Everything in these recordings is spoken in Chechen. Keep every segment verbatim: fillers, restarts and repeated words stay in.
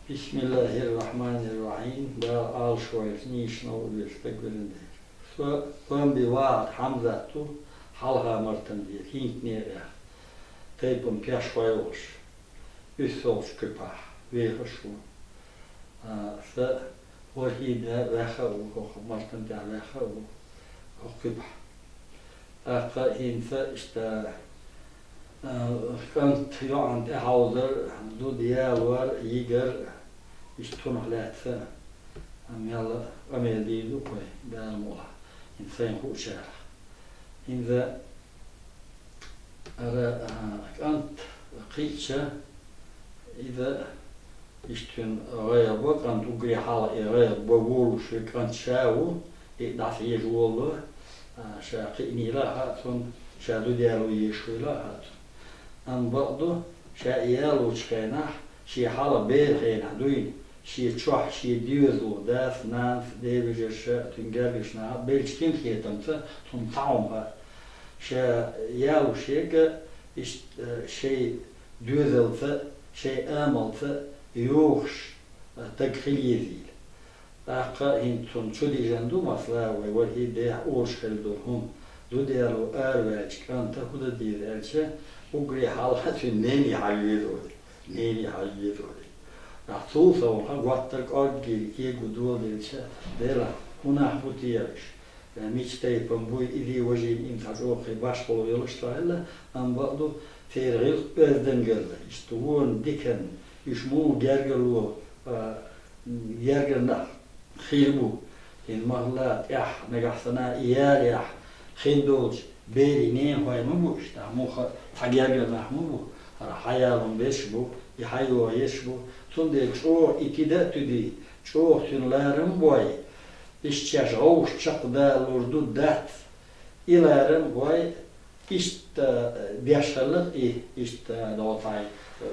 Бисмиллахир-рахманир-рахим. Дала Ӏалашвойла, нийсача новкъа веза стаг вирина дера. Со Бамби ВагӀат Хьамзат ва, Хьалха-Мартан дера, ХӀинтӀнекъех, тайпан Пешхой волаш, Уьссолча куьпахь вехаш ва. А, са ворхӀе ди ваьхна а ва, хӀокху Мартан тӀехь ваьхна а ва, хӀокху куьпахь. ТӀаккха хӀинца иштта, а, кӀант йоӀана тӀехьовзар, зуда ялор, йигар, иштта цунах лаьцна, а, мел къамел дийр ду-кх вай, Дала мукъ лахь, хӀинца сайна хуучарах. ХӀинца ара, а, кӀант кхиъча, иза иштта гӀайгӀа бо, кӀант уггаре хьалха и гӀайгӀа бо волуш верг кӀант ша ву, и дӀасаезаш волало, а, ша кхиънийла а хаьа цунна, ша зуда яло езаш хуйла а хаьа цунна. Амма бакъду, ша и ялочу хенахь, шен хьалха бер хенахь дуьйна, шен чохь, шен доьзало, дас, нанас, ден вежарша, цуьнан гергарчу наха беллачу кемсетамца цунна цхьа хӀума хаьа. Ша ялош ерг а иштта, э, шайн доьзалца, шайн амалца йохуш, э, стаг хила езийла. ТӀаккха хӀинца цунна чу дижина ду, масала, вай ворхӀе дехьа олуш хилла долу хӀума. Зуда яло араваьллачу кӀанта хӀун дан деза аьлча, уггаре хьалха цуьнан нене хьажа веза вай. Нене хьажа веза вай. Нах цул совнаха готтар кӀорггера кего доладелча, Дела, хӀун нах бу те уьш? Э, мича тайпана буй, изий важийна, им цхьа чӀогӀа кхин башхалла йолуш ца хилла, амма бакъду, церан гӀиллакх оьздангалла, иштта вонна диканна, уьш муха гергарло, а, гергара нах хир бу. ХӀинца махала тӀехь нагахь санна и ялаяхь хин долчу берийн ненахой ма бу уьш, тӀаккха муха цхьа гергара нах ма бу, хӀара хьан ялон берш а бу, и хьан йоха ерш а бу. Цундела чӀогӀа и тида а туьдий, чӀогӀа цуьнан ларам а бой, иштта шаьш гӀовшах чекхдалалур ду, дац. И ларам а бой, иштта, э, беш хилла и, иштта, э, доцай, э,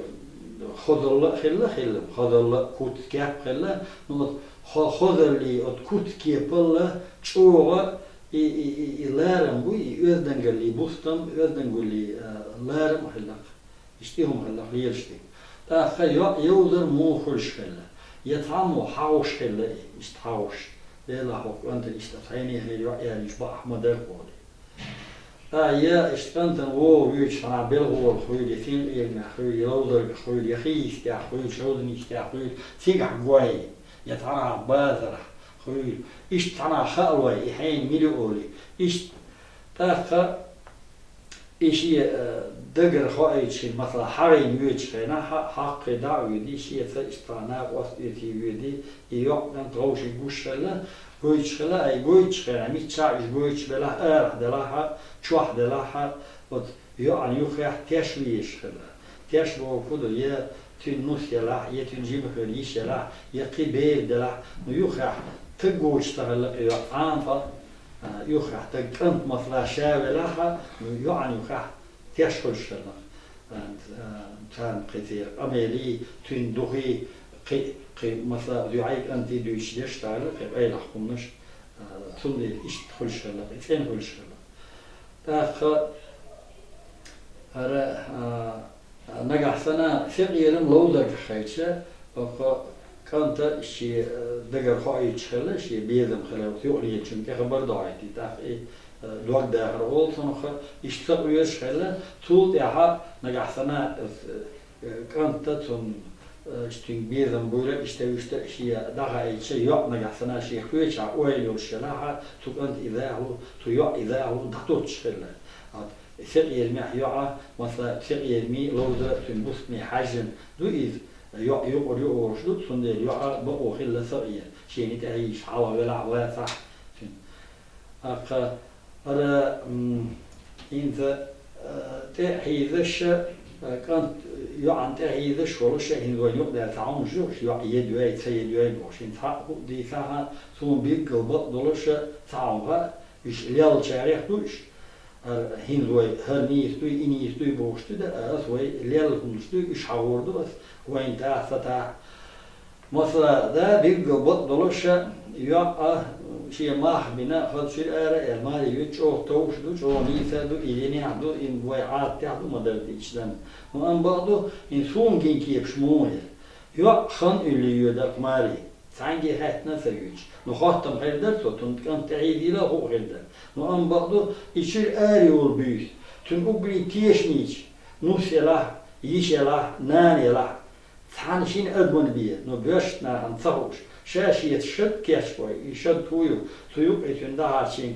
хозалла а хилла, хилла, хозалла а, куц-кеп а хилла, ну, вот, хо-, хозаллий, вот, куц-кепалла чӀогӀа и, и, и, и ларам буй, и оьздангаллий бустам, оьздангаллий, э, ларам а хилла. Иштта и хӀума хилла лелаш дерг. ТӀаккха йоӀ йовзар муха хуьлуш хилла? Я цхьаммо хьагӀуш хилла и, иштта хьагӀуш? Делахь хӀокху кӀантана иштта цхьайнехьара йоӀ ялийча бакъахь ма дара кхуо. А, я иштта кӀантана вогӀу вуьйцу цхьана белхалоха хуьйла, я синкъерамехь хуьйла, я ловзаргахь хуьйла, я хи йистехь хуьйла, шовзткъа йистехь хуьйла, цигахь гой, я цхьанхьа базарахь хуьйла. Иштта цхьанхьа хаалой, и хьенан мила ю олий. Иштта тӀаккха и шен, э, дагара хоуьйтуш хилла, масала, хьагӀийна воьдучу хенахь, хьа-, хьаккхе дӀа а воьдий, шеца иштта накъост оьций воьдий, и йоӀ кӀант вовшийн гуш хилла, гойтуш хилла, ай гойтучу хенахь, миччахь уьш гойтуш белахь, арахь делахь а, чохь делахь а, оцу йоӀана юххехь теш везаш хилла. Теш бохург ду, я цуьнан нус елахь, я цуьнан жима хир йиш елахь, я кхин бер делахь, ну, юххехь таг воцуш ца хилла и йоӀ, цхьана тӀе, а, юххехь таг, кӀант, масала, ша велахь а, ну, йоӀана юххехь теш хуьлуш хилла. А, а, царна кхин церан къамелий, цуьнан духий, кхин, кхин, масала, дуьхьий кӀантий дуьйцуш деш ца хилла, кхин къайлаха хӀуманаш, а, цундела иштта хуьлуш хилла, кхин цӀена хуьлуш хилла. ТӀаккха хӀара, а, нагахь санна сакъерам ловзаргахь хилча, оцу кӀанта шен, а, дагара хоуьйтуш хилла, шен безам хилла, оцу юкъареллачунна тӀе хабар дохьуьйтий, тӀаккха и, а, дог дахар олу цунах, иштта сакъоьруш хилла, цул тӀаьхьа нагахь санна, а, кӀанта цунна, э, цуьнга безам буьйлуш, иштта, иштта шен дӀахаийтича, йоӀ нагахь санна шен хоьтуш ойла йолуш елахь а, цу кӀанта иза а ву, цу йоӀа иза а ву, дӀатоттуш хилла. Вот, сакъерамехь йоӀа, масала, сакъерамий, ловза а цуьнан бустаме хьаьжжина ду иза, йоӀ юкъара ю олуш ду, цундела йоӀа бакъо хилла сакъера, шена тӀаьхьа йийша хьалха велахь а, вацахь а цуьнан. ТӀаккха ара, м, хӀинца, а, тӀе а хьийзаш, а, кӀант йоӀана тӀе а хьийзаш волуш, хӀинца вайн юкъадаьлла цхьа хӀуманаш ю, йоӀ едой, ца едой бохуш. ХӀинца хьаъ хӀуъа дийцахь а, суна билггал бакъ долуш цхьа хӀума хаьа, уьш леллачарех ду уьш. Ара, хӀинца вай хӀара нийса дуй, и нийса дуй бохуш ду дара, аса вай лелла хӀуманаш дуй, уьш хьахор ду аса, вайна тӀехь, сан тӀехь. Масала, да, билггал бакъ долуш, йоӀа шен мах бина, хаза чуьра ара а аьлла, маре йоьду, чӀогӀа товш ду, чӀогӀа нийса а ду, и динехь а ду, и вай Ӏадатехь а ду, ма-дарра дийцича санна. Ну, амма бакъду, хӀинца суна гина кепаш муха яра? ЙоӀ хан уьллий йоьдарх маре, цхьаьнгге хаьттина ца юьлча. Ну, хоттам хир дара цо, цун кӀант тӀехьийзийла а хӀуъа хир дара. Ну, амма бакъду, и чуьра аре волу буьйса, цуьнан уггаре тешнийча, нус елахь, йиша елахь, нана елахь, цхьана шина адаман бен, ну, боьршачу нахана ца хууш, ша шеца шад кечбой, и шад хӀун ю, цу юккъе цуьнан дӀахьарчийна,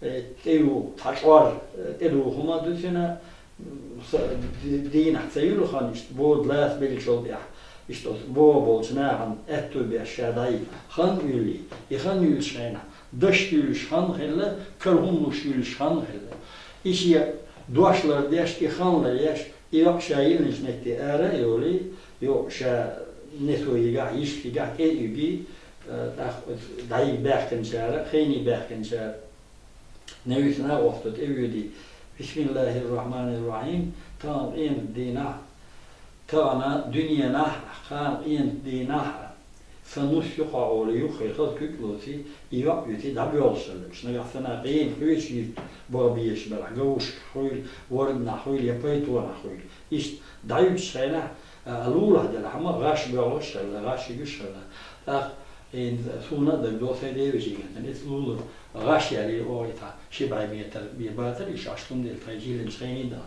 э, тӀе ю цхьа чӀор, э, тӀедуху хӀума ду цуьнан, м, са-, ди-, дийнахь ца юьллу хан иштта бода лаца беллачул тӀехь, иштта оцу боху болчу нахана аьтту беш ша дӀайита. Хан уьллий, и хан юьллучу хенахь, дашна юьллуш хан хилла, кара хӀуманаш юьллуш хан хилла. И шен дош лардеш, и хан ларъеш, и йоӀ ша йиллинчу метте ара а йолий, йо, ша несо йигахь, йиша йигахь, тӀе а юьгий, э, тӀаккха оцу дӀайига баьхкинчара, хене баьхкинчара, невсана а воккху тӀе а воьдий. Бисмиллахир-рахманир-рахим. Тахана къемат дийнахь, тахана дуьненахь, кхана къемат дийнахь, сан нус юкъахь олий, юххе хаза куьг а лоций, и йоӀ витий дӀабоьлхуш хилла. Нагахь санна гӀена хьоьжуш йитта баха безаш белахь, говушка хуьйла, ворданахь хуьйла я пайтонахь хуьйла. Иштта дӀаюьтучу хенахь, а, лулахь делахь, амма гӀаш боьлхуш хилла, гӀаш йигуш хилла. ТӀаккха, э, суна а дагадогӀу сайн девежий гентана, иза лулара гӀаш ялий оха и цхьа ши бӀе метр бен бацара, и шаьш цундела тхайн жиллинчу хенийн дан.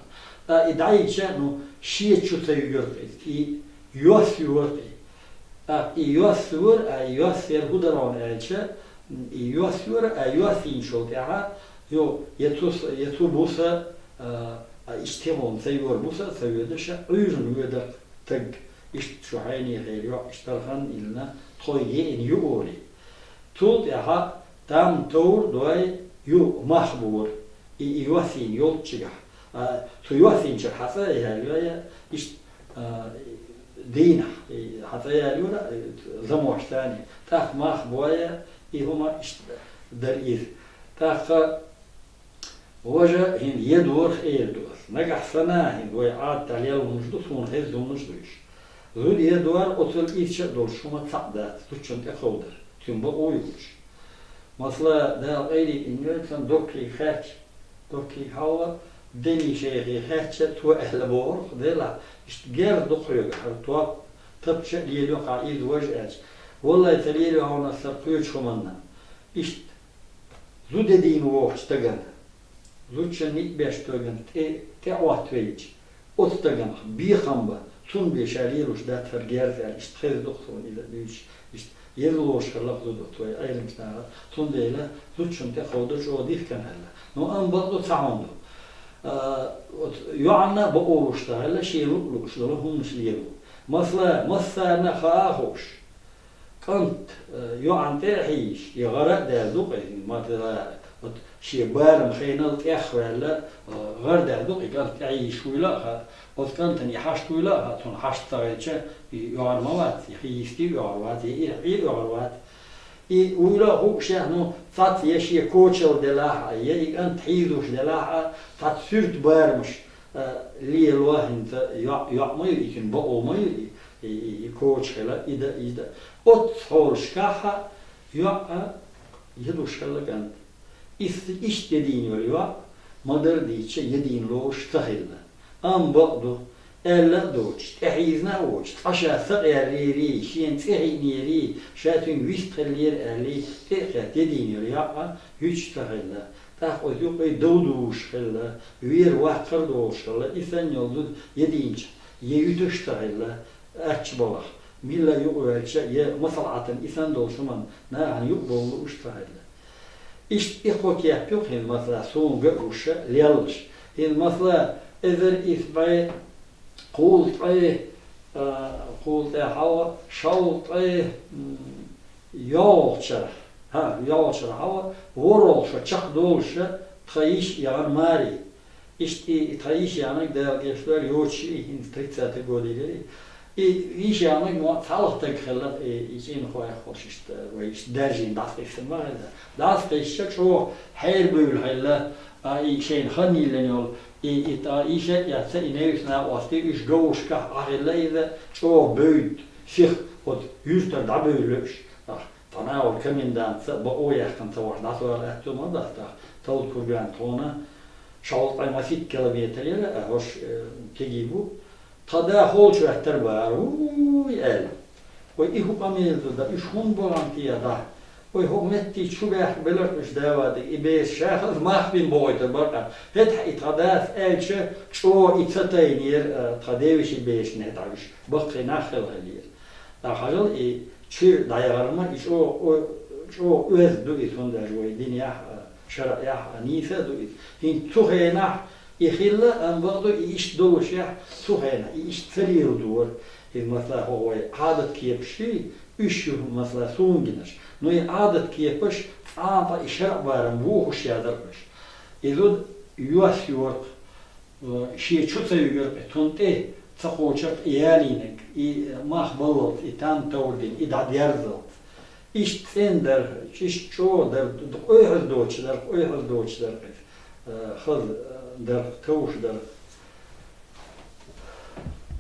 ТӀаккха и дӀайича, ну, шеца чу ца юьгура иза, и йос юьгура и. ТӀаккха и йос вара, а, и йос яра хӀун дара хьуна аьлча, и йос вара, а, йос йинчул тӀаьхьа, йо, я цу с-, я цу буса, а, а, иштта хьуна ца йора буса а ца воьдуш, Ӏуьйранна воьдара таг, иштта шу хьенехера йоӀ, иштта хан а йиллина, тхо еана ю олий. Цул тӀаьхьа там товр дой ю мах бора, и, и йос йина йолччигахь. А, цу йос йинчуьра хьацӀа а яьлла йо, я, иштта, а, дийнахь, и хьацӀа яьлла йора, и замош царний. ТӀаккха мах бой, и хӀума иштта дара иза. ТӀаккха важа хӀинца едорах эр ду ас. Нагахь санна хӀинца вай Ӏадатехь лелла хӀуманаш ду, суна хезна хӀуманаш ду уьш. Зуда едор оцул ирча а долуш хӀума цхьаъ дац, зудчунна тӀекховдар, цуьнан бакъо йолуш. Масала, Дала къайле къинойла сан доккхийга хаьттича, доккхийга хьалха, Дени-шайхе хаьттича, цо аьлла бохург, делахь, иштта герз ду хьоьга, хьан топ тапча а лелайо хьан иза важа аьлча. Валлай, ца лелайо хьуна аса хӀара кхечу хӀуманна. Иштта зуда дийна вогӀучу стагана, зудчун ницкъ беш стагана тӀе, тӀе Ӏоттавелча, оцу стагана бекхам бан, цунна бен ша лелош дац хӀара герз аьлла, иштта хезна ду-кх суна иза дуьйцуш, иштта еза лоруш хилла-кх зуда оцу вай Ӏеламчу наха, цундела зудчунна тӀекховдар чӀогӀа дихкина хилла. Ну, амма бакъду цхьа хӀума ду. А, оцу йоӀанна а бакъо луш ца хилла, шен луъ-лууш долу хӀуманаш лело. Масала, массарна а хаа а хууш, кӀант, э, йоӀана тӀе а хьийзаш, и гӀара а даьлла ду-кх и, ма-, вот, шен барам хенал тӀех а ваьлла, э, гӀара даьлла ду-кх и кӀант тӀехьийзаш вуйла а хаьа, оцу кӀантана и хьашт вуйла а хаьа, цунна хьашт ца хилча, и оьгӀар ма вац, и хьийзийти оьгӀар вац, и ирхьий оьгӀар вац. И вуйла а хууш, ну, цхьацца я шен кочалла делахь а, я и кӀант хьийзош делахь а, цхьацца суьрта барамаш, а, лело хӀинца йоӀ, йоӀ ма ю и, цуьнан бакъо ма ю и, и, и, и коча хила, и дан, и дан. Оццу хьолашкахь а йоӀ а ядуш хилла кӀант. Ис-, иштта ядийна йолу йоӀ, ма-дарра дийцича, ядийна лоруш ца хилла. Амма бакъду, аьлла а доцуш, тӀехьийзина а воцуш, цкъа ша сакъеррий, шена цӀе хиънерий, ша цуьнга вист хиллера аьллий, тӀе а кхетта ядийна йолу йоӀ а юьтуш ца хилла. ТӀаккха оцу юккъе дов дузуш хилла, вер ваккхар а долуш хилла, и санна йолу зуда ядийначохь, я юьтуш а ца хилла, ачча балахь, милла юкъаваьлча, я масала Ӏатана и санна долуш хӀуманна нахана юкъабовла лууш а ца хилла. Иштта и кхо кеп ю-кх хӀинца, масала, суна ган а гуш леллаш. ХӀинца, масала, эзар исс бӀе кхузткъе, а, кхузткъе хьалха, шовзткъе, м, йолчара, хӀа, йолчара хьалха, ворхӀалгӀа шо чекхдолуш тхан йиша яхана маре. Иштта и тхан йиша яханарг, Дала къинхетам бойла, йоцуш и, хӀинца тридцатый года йилира и. И йиша яханарг ма цхьалха стаг хилла, и, и цӀийнахой а хууш, иштта, вай иштта даьржина дӀасакхиссина ма хилла. ДӀасакхиссича чӀогӀа хьерабевлла хилла, а, и шайна хан йиллина йолу, и, и тӀа, и шен а эцна, и невсана а къости, уьш говушкахь Ӏа хилла иза, чӀогӀа бевдда, сиха оцу юьртара дӀабевлла уьш. Ах, тхьана а волу комендантца а бакъо яьккхина ца вахча дӀасавала аьтту ма дац тхьа, Талд-Курган тхуна шовзткъе масийтта километр яра, а, хӀорш, э, кегий бу. Тхан да холчу хӀоьттира бара, вуй, аьлла. Вай и хӀу къамел ду да, уьш хӀунда баханте да? Вай хӀу метти чу баьхка белар уьш давадаг, и беса шахаза мах бин бохуьйтар бакъа. ХӀетахь и тха дас аьлча, чӀогӀа и ца тайнера, а, тха девеши бешна хӀетахь уьш баккхий нах хила хилира. ТӀаккха хьажал и чуьра дӀаяхар ма, и чӀогӀа о-, чӀогӀа оьзда ду и, цундела вай динехь а, шарӀехь а нийса а ду и. ХӀинца цу хенахь и хилла, амма бакъду, и иштта долушехь, цу хенахь и иштта ца леладора. Иза, масала, хӀокху вай Ӏадат-кепаш ший, уьш ю, масала, суна гинарш. Но и Ӏадат-кепаш цкъа а и шарӀан барам бохуш язар уьш. И зуда йос йора-кх, э, шен чу ца юьгура-кх, цунна тӀе ца кхочура-кх ялийнарг, и мах баллалц, и там товр дина, и дӀадерзалц. Иштта цӀена дара, иштта чӀогӀа дара, д-, къоьхьуьзза доцуш дара, къоьхьуьзза доцуш дара-кх иза. Э, хаза, э, дара, товш дара.